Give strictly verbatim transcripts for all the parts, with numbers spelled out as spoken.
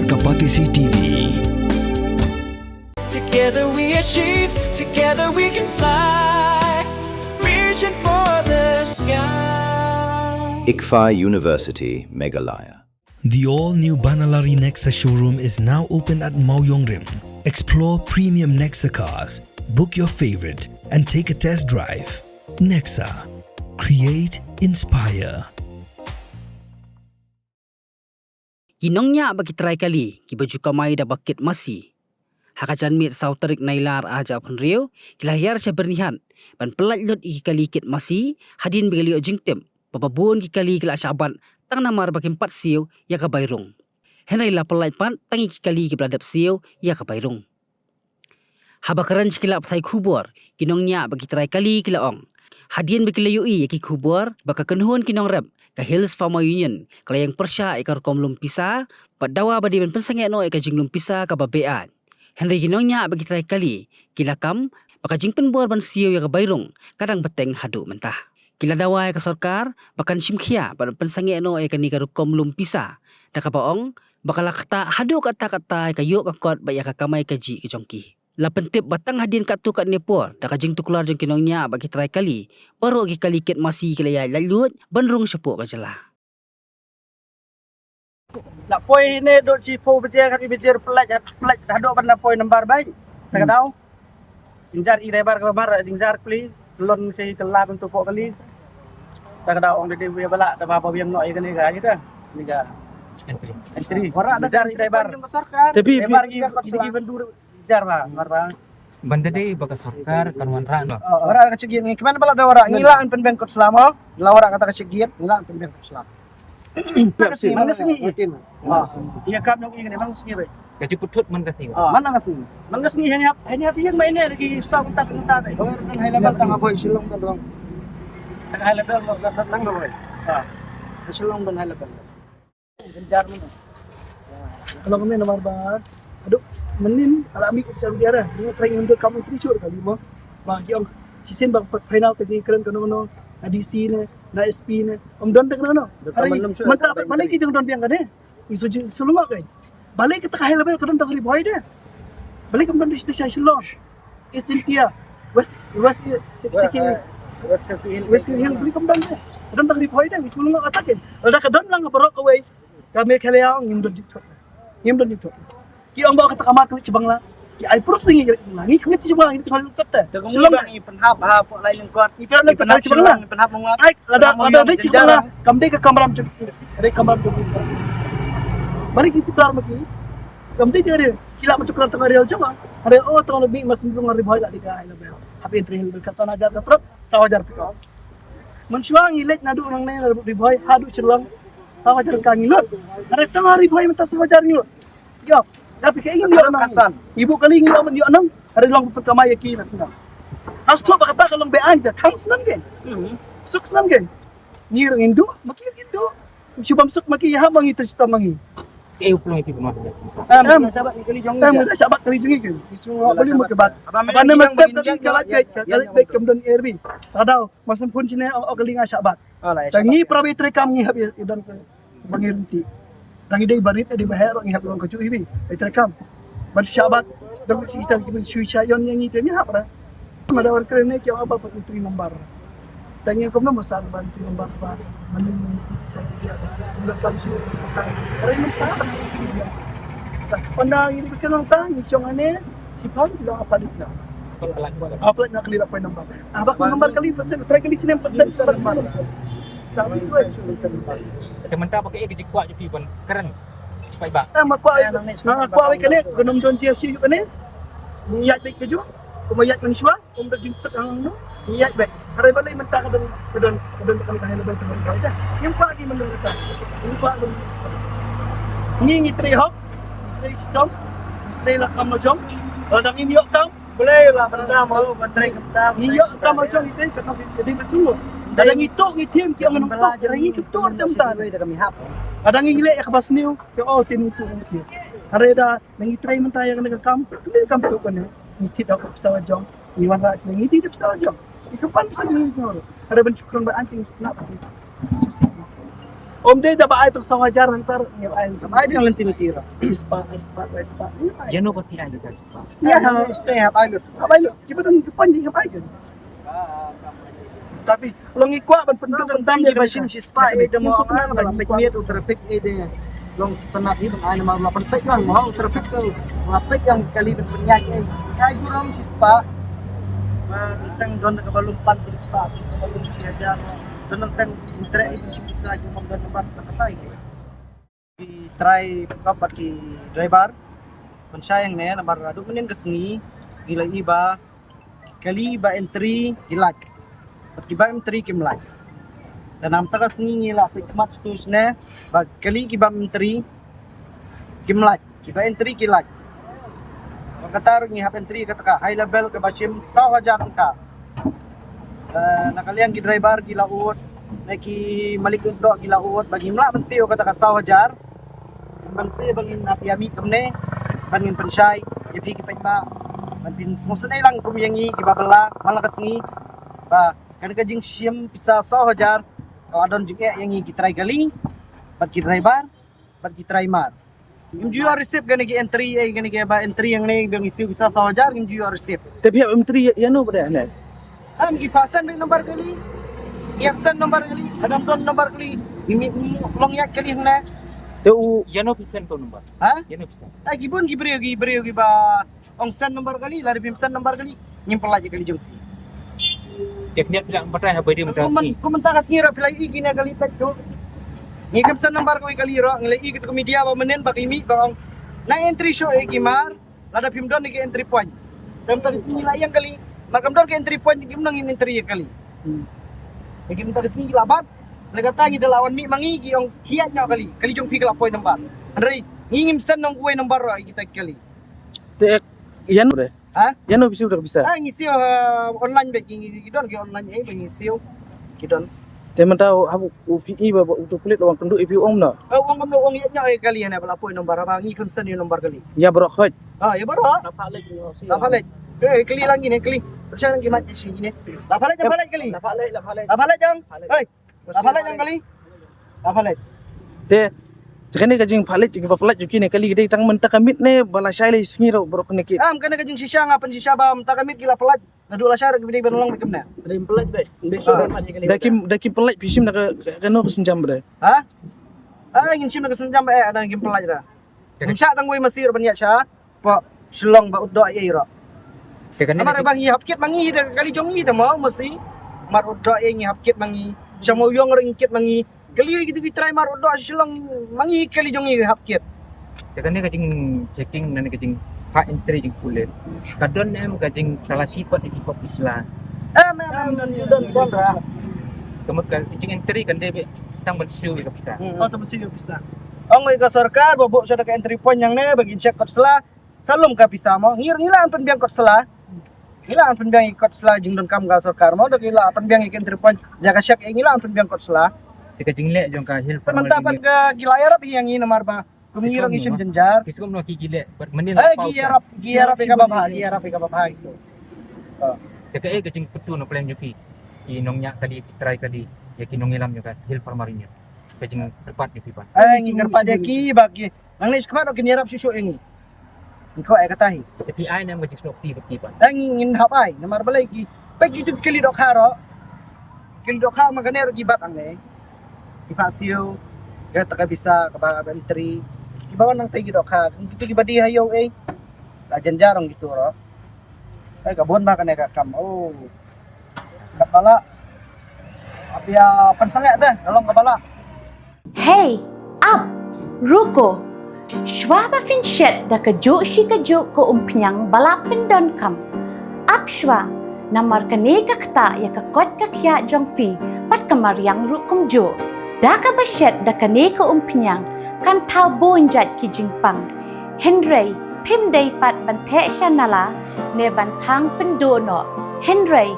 Kapatisi T V. Together we achieve, together we can fly. Reaching for the sky. ICFAI University, Meghalaya. The all new Banalari Nexa showroom is now open at Mawiongrim. Explore premium Nexa cars, book your favorite, and take a test drive. Nexa. Create, inspire. Ki nongñiah bad ki trai kali kiba ju kamai da ba kit masi. Ha ka janmiet saw tarik Nailar arhajar arphew hynriew, ki la hiar sha Byrnihat ban pyllait lut ïa ki kali kit masi hadien ba ki la ïoh jingtip ba ba bun ki kali ki la shah bat tang namar ba kim pat siew ïa ka bai rung. Hynrei la pyllait pat tang ïa ki kali kiba la dep siew ïa ka bai rung. Haba kren sha ki lad pathai khubor, ki nongñiah bad ki trai kali ki la ong, hadien ba ki la ïohi ïa ki khubor ba ka kynhun ki nongrep ka Hills Farmer Union ka la ïeng pyrshah ïa ka rukom lum pisa bad dawa ba dei ban pynsangeh noh ïa ka jinglum pisa kaba beaiñ. Hynrei ki nongñiah bad ki trai kali ki la kam ba ka jingpynbor ban siew ïa ka bai rung ka dang bteng haduh mynta. Ki la dawa ïa ka sorkar ba kan shim khia bad pynsangeh noh ïa kane ka rukom lum pisa da kaba ong ba ka la ktah haduh katta katta ïa ka ïoh ka kot bad ïa ka kamai kajih ka jong ki. La pyntip ba tang hadien katto katne por da ka jingtuklar jong ki nongñiah bad ki trai kali, baroh ki kali kit masi ki la ïaid laitluid ban rung shapoh ka jylla. La poi ne dot shiphew baje, khatwei baje, pynlait, pynlait haduh ban la poi nambar bai. Ta ka daw. Jynjar i driver kaba mar, jynjar kali, lon ki kylla ban tu poh kali. Ta ka daw ong dei dei ba la, ta ba ba biang noh ïa kane ka, ïa ka. Ni ka. Entry. Entry. Jynjar i driver. Tapi driver ki ki ban dur jynjar ba, mar ba. Ban da dei ba ka sorkar kan wanrah noh. Wanrah ka check gate ngi, kmen ba la da wanrah, ngi la pynbeng kot sla mo. La wanrah kata ka check gate, ngi la pynbeng kot sla. Pepsi, man ka sngi. Ïa kam nong ing ne man ka sngi bai. Ka ju putut man ka sngi. Man ka sngi. Man ka sngi hanya hanya pi yang mai ne lagi sa kuntas kuntas bai. Oh, kan high level tang boy Shillong kan dong. Tang high level tang dong bai. Ha. Shillong kan high level. Jar mana. Kalau kami nomor bar. Aduh, menin ala ambil sa dia dah. Dia try untuk kamu terus sur kali mo. Ba ki ong shisien ba pat final ka jingkren kano kano na D C ne, na S P ne. Om don tak kano. Mantap mana kita don biang kane. Isu ji sulung kai. Balik kita ka high level ka don tak ri boy deh. Balik ka don di station Shillong. East Jaintia, West West West Khasi Hills balik ka don deh. Ka don tak ri boy deh. Isu sulung kata ke. Ada ka don lang baroh kawei. Ka Meghalaya ngim don jingthok. Ngim don jingthok. Ki ong ba kata ka mar kali chibang la. Ki ai proof ngi kali ngi kali chibang ngi kali kata. Shillong ngi pynhap ha pok lai lengkot. Ngi pynhap kali chibang la. Ngi pynhap mong. Ai lada lada dei chibang la. Kam dei ka kamram chibang. Dei kamram chibang. Balik itu klar maki. Kam dei jare ki la machuk klar tang real chama. Are o tang lebih mas mung ri bhai la dei ka ai la bel. Happy entry hil kat sana jar ka prop saw hajar pika. Mynshuwa ngi leit naduh nangne naduh Ri Bhoi haduh Shillong saw hajar ka ngi lut. Hynrei tang Ri Bhoi mynta saw hajar ngi lut. Ïa, da phi ka ïoh nang. Ibu kali ngi ïoh nang. Hynrei long pynkamai ïa ki na tnga. Has thuh ba kata ka long beaiñ da khang snan ke. Suk snan ke. Ngi rang indu, ma ki indu. Shu bam suk ma ki ïa ha ma ngi trei shitom ma ngi. Ke u plong ïa phi kumno. Em, em, shabat kali jong ngi. Em, shabat kali jong ngi ke. Isu wa bali ma ke bat. Ba ne mas tep kali kala ke, kala ke kam don air bi. Tadau. Masem pun sini o kali nga shabat. Tangi prabi trekam ngi hap i dan ke bangir ti. Tangi dei barit dei baher ngi hap long kacu ibi. Ai trekam. Ban shabat dong si tang kiban sui sayon ngi te ngi hap ra. Mada war kren ne ki apa pat tri nombar. Tangi kom no masa ban tri nombar ba. Mani sa dia. Nombar kan su. Kare ni pa. Pandang ini bikin orang tang, isong ane. Sipai lo apa dik na. Apa nak kali lapan nombor. Apa nombor kali persen, try kali sini persen, persen. Tapi tu ai suruh persen. Te mynta ba ka e ka jingkwah jong phi ban kren. Sipai ba. Tang ma kwah, ma kwah wei kane, ka num don jia shi kane. Ïaid beit ka ju, kuma ïaid mynshuwa, kum da jingpet ang no. Ïaid beit. Hynrei balei mynta ka don, ka don, ka don ka hai na don ka don ka. Ngim kwah ki mynta ka. Ngim kwah don. Ngi ngi trei hok, trei shitom, trei la kam la jong. Lada ngim ïoh kam, Balei la bynta malu ban trei kumta. Ngi ïoh kam ma jong ite ka kam ite ba sungguh. Lada ngi tuk ngi tim ki ong ngi tuk ngi tuk tem tan. Lada ngi leh ïa ka ba sniew ki ong tim ngi tuk ngi tim. Hynrei da ngi trei mynta ïa kane ka kam, kane ka kam tuk kane. Ngi tip da ka pisa jong ngi wanrah sini ngi tip da pisa jong. Ngi kyrpad pisa jong ngi. Hynrei ban shu kren ba anting na. Om dei da ba ai tang saw hajar hangta ruh, ïa ai. Hap ai biang lynti lynti ruh. Shi spah, shi spah, shi spah. Ïa no ba ki ai da shi spah. Ïa, hap ai lut. Hap ai lut. Kiba don ki pan ki hap ai kan. Tapi long i kwah ban pynbit tang kiba shim shi spah, eh, da mo, ba la peit miet u traffic, eh, de. Long sutana i ban ai namar la pynpeit lang mo u traffic tu. La peit ïa kali ban pynïaid, eh. Kai burom shi spah. Ba tang don kaba lum pan shi spah, kaba lum shi hajar. Don tang interest, eh, shi pisa ki mon don namar kata kai. Ki trai pickup bad ki driver. Pynshai hangne namar haduh mynnin ka sngi ngi la ïohi ba kali ba entry ki lait bad kiba entry kim lait. Sa namta ka sngi ngi la peit khmat shuh shane ba kali kiba entry kim lait, kiba entry ki lait. Ba kata ruh ngi hap entry kata ka high level kaba shim saw hajar tyngka. Eh, na ka liang ki driver ki la ud, na ki malik doh ki la ud, ba ngim lah ban siew kata ka saw hajar. Ban siew ba ngin hap ïa mih kumne, ban ngin pynshai ïa phi ki paidbah, ban pynsngewsynei lang kum ïa ngi kiba bylla man la ka sngi. Ba kane ka jingshim pisa saw hajar ka la don jingeh ïa ngi ki trai kali bad ki driver bad ki trai mar. Ngim ju ïoh receipt kane ki entry, eh, kane ki ba entry hangne ba ngi siew pisa saw hajar, ngim ju ïoh receipt. Te phi hap entry ïa no ba dei hangne? Am ki pha send number kali. Ki hap send number kali. Lada ym don number kali, ngim long ïa kali hangne. Te u ïa no phi send to number? Ha? Ïa no phi send? Ai ki bun ki briew, ki briew kiba ong send number kali, lada phim send number kali ngim pynlait ïa kali jong phi. Te khyndiat phi lah batai ha bai dei mynta ka sngi. Kum mynta ka sngi ruh phi la ïohi kine kali peit tu. Ngi kam send number kawei kali ruh, ngi la ïohi kito ki media ba mynnin ba ki mih ba ong na entry shuh ïa ki mar, lada phim don ïa ki entry point. Te mynta ka sngi la ïeng kali, mar kam don ki entry point kim nang entry ïa kali. Hmm. Ïa ki mynta ka sngi ki la bat. Lada kata ngi da la wan mih ma ngi ki ong khiah noh kali, kali jong phi ka la poi number. Hynrei ngi ngim send nong kawei number ruh ïa kita ki kali. Te ïa no re? Ha? Ïa no phi siew da ka pisa? Ah, ngi siew, ah, online bad ki, ki don ki online, eh, ba ngi siew. Ki don. Te mynta haba u phi i ba, ba uto u pulit u wan kynduh ïa phi u ong kumno? Ah, u ong kumno, u ong ïa ngi ïa kali hane ba la poi number, haba ngi consent ïa number kali. Ïa baroh khoit. Ah, ïa baroh. La phah leit. La phah leit. Eh, kali lang kine, kali. Pyrshang lang ki mat shi kine. La phah leit, la phah leit kali. La phah leit, la phah leit. La phah leit jong. Hei. La phah leit jong kali. La phah leit. Te, te kane ka jingphah leit, kiba phah leit jong kine kali, dei tang mynta ka miet ne ba lashai lai sngi ruh baroh kane ki. Am, kane ka jingshisha nga pynshisha ba mynta ka miet ki la phah leit. Naduh lashai ruh kiba dei ban long bad kumne. Dei phah leit bad. Ah. Da kim, da kim phah leit phi shim na ka, ka, kano ka sienjam ba dei? Ha? Ah, ngin shim na ka sienjam ba eh, da kim phah leit da. Ngim shah tang wei masi ruh ban ïa shah. Pok Shillong ba ut doh ei ruh. Te kane. Namar ba ngi hap kit ma ngi da kali jong ngi da mo masi. Mar ut doh ei ngi hap kit ma ngi. Sha Mawïong ruh ngi kit ma ngi. Kali ri kitu ki trai mar ut doh Shillong ma ngi kali jong ngi hap kit. Te kane ka jingchecking ne ka jingphah entry jong pulit. Ka don em ka jingtalasi pat ïa ki kot ki sla? Em, em, em, don, don, don ra. Ka mut ka jingentry kan dei beit tang ban siew ïa ka pisa. Hmm. Oh, tang ban siew ïa ka pisa. Ong ïa ka sorkar ba buh sha da ka entry point hangne ba ngin check kot sla. Sa lum ka pisa mo. Ngi, ngi lah ban pynbiang kot sla. Ngi lah ban pynbiang ïa kot sla jingdonkam ka sorkar mo. Da ngi lah ban pynbiang ïa ka entry point. Ïa ka check, eh, ngi lah ban pynbiang kot sla. Te ka jingleh jong ka hill farmer. Te mynta pat ka ki la ïarap ïa ngi namar ba kum ngi ruh ngi shim jynjar. Ki sngewbha ki, ki leh bad mynnin la. Eh, ki ïarap, ki ïarap ïa kaba bha, ki ïarap ïa kaba bha gitu. Oh. Te kaei ka jingpyntip na pdeng jong phi, ki nongñiah kali, ki trai kali, ïa ki nongïalam jong ka hill farmer union? Ka jingkyrpad jong phi pat. Eh, ngi kyrpad ïa ki ba ki nangne shakhmat ruh kin ïarap shuh shuh ïa ngi. Ngi kwah ïa kata hi. Te phi ai ne em ka jingsnoh kti bad ki pat? Eh, ngi, ngin hap ai namar balei ki, peit kitu ki kali dohkha ruh. Ki kali dohkha ma kane ruh ki bat hangne. Ki phah siew, kata ka pisa kaba entry. Kiba wan nangtei ki dohkha, kitu kiba die ha ïew ei. La jynjar ong kitu ruh. Ei, ka bun ba kane ka kam. Oh. Kaba lah. Hap ïa pynsangeh te, ka long kaba lah. Hei, ap, ruko. Shuwa ba phin shet da kajuh shi kajuh ka umphniang ba la pyndonkam, ap shuwa, namar kane ka ktah ïa ka koit ka khiah jong phi bad ka mariang ruh kumjuh. Da kaba shet da kane ka umphniang kan thaw bun jait ki jingpang. Hynrei phim dei pat ban theh sha nala ne ban thang pynduh noh. Hynrei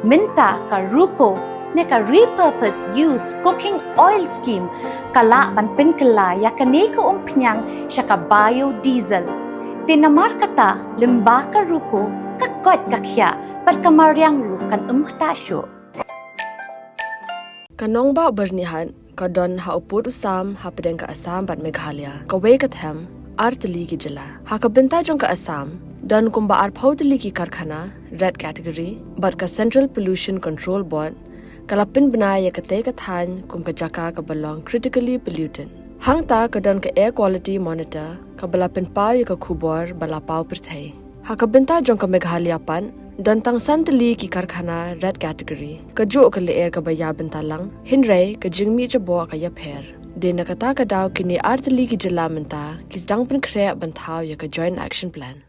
mynta ka ruko ne ka repurpose use cooking oil scheme ka lah ban pynkylla ïa kane ka umphniang sha ka biodiesel. Te namar kata lyngba ka ruko ka koit ka khiah bad ka mariang ruh kan ym ktah shuh. Ka nongbah Byrnihat ka don ha u pud u sam hapdeng ka Assam bad Meghalaya, kawei ka them, ar tylli ki jylla. Ha ka bynta jong ka Assam, don kumba arphew tylli ki karkhana red category, bad ka Central Pollution Control Board ka la pynbna ïa katei ka thaiñ kum ka jaka kaba long critically polluted. Hangta ka don ka Air Quality Monitor kaba la pynpaw ïa ka khubor ba la paw pyrthei. Ha ka bynta jong ka Meghalaya pat, don tang san tylli ki karkhana red category. Kajuh ka lyer kaba ïa bynta lang, hynrei ka jingmih jaboh ka ïapher. Dei na kata ka daw kine ar tylli ki jylla mynta ki sdang pynkhreh ban thaw ïa ka Joint Action Plan.